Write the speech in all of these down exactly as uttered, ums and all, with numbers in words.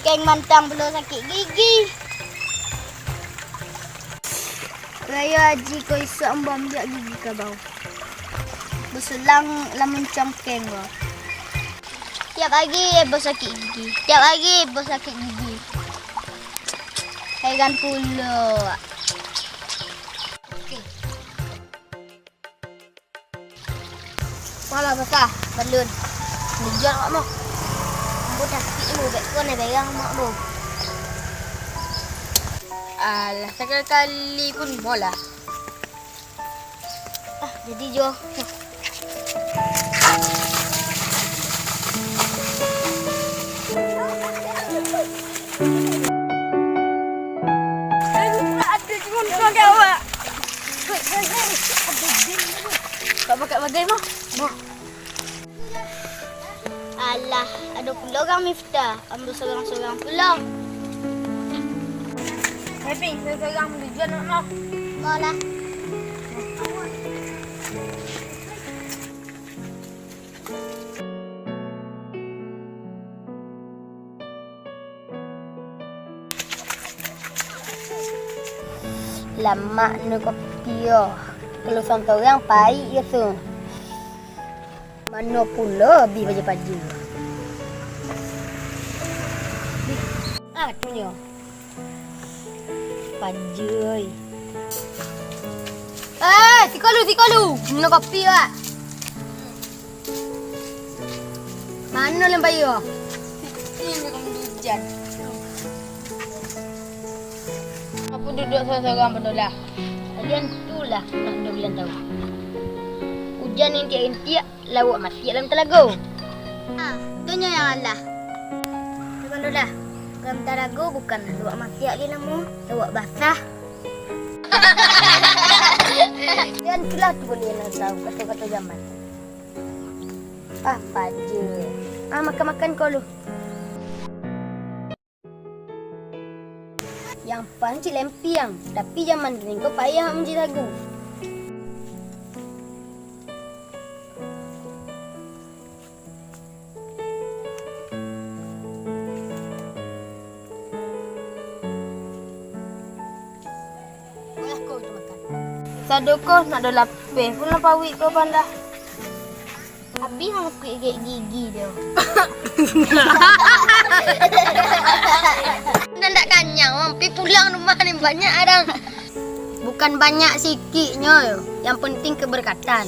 Keng mantang pulo sakik gigi. Rayo Aji ko isuak ambo ambiak gigi kabau. Basulang lamun cangkeng ko. Tiap pagi ambo sakik gigi. Tiap pagi ambo sakik gigi. Heran pulo. Malah basah balun. Hujan awak mah. Ambo sakik ni, bek ko nak berang mak tu. Alah, sakali-kali pun molah. Ah, jadi jo. Kau pakai bagai mah. Mah. Alah, ado pulo urang Miftah. Ambo sorang-sorang pulo. Happy, sorang-sorang tujuan nak mah. Mau lah. Lamak no kopi yo. Kalau sorang-sorang paik yo tu. Mano pulo bi paja-paja. Ah, tu nyo. Paja, oi. Eh, siko lu, siko lu. Mano kopi, wak. Mano lem paja? Ini minum hujan. Aku duduak sorang-sorang pun lah. Kalian tu lah nak ado bilang tahu. Hujan rintiak-rintiak, lauak masiak dalam talago. Ha, tu nyo yang alah. Bukan tu lah. Dalam talago bukan lauak masiak lagi namo, lauak basah. Kalian tu lah tu buliah nak tahu kato-kato jaman. Ah, paja. Ah, makan-makan ko lu. Yang pancik lempiang, tapi jaman kini ko payah mancuci sagu. Olah ko itu makan. Sado ko nak do lapeh pulang pauik ko pandah. Abih mangkuik gek gigi tu. Nan dak kanyang, mampir pulang rumah ni banyak orang. Bukan banyak sikiknyo, yang penting keberkatan.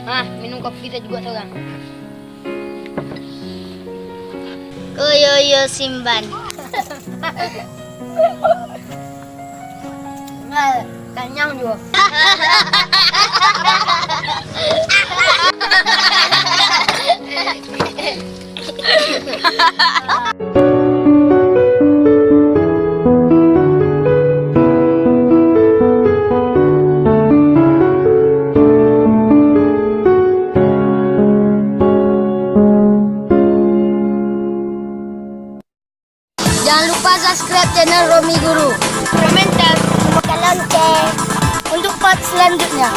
Ah, minum kopi tu juga sorang. Koyoyo simban. Nah, kanyang juo. Jangan lupa subscribe channel Romi Guru. Komentar, tekan lonceng untuk part selanjutnya.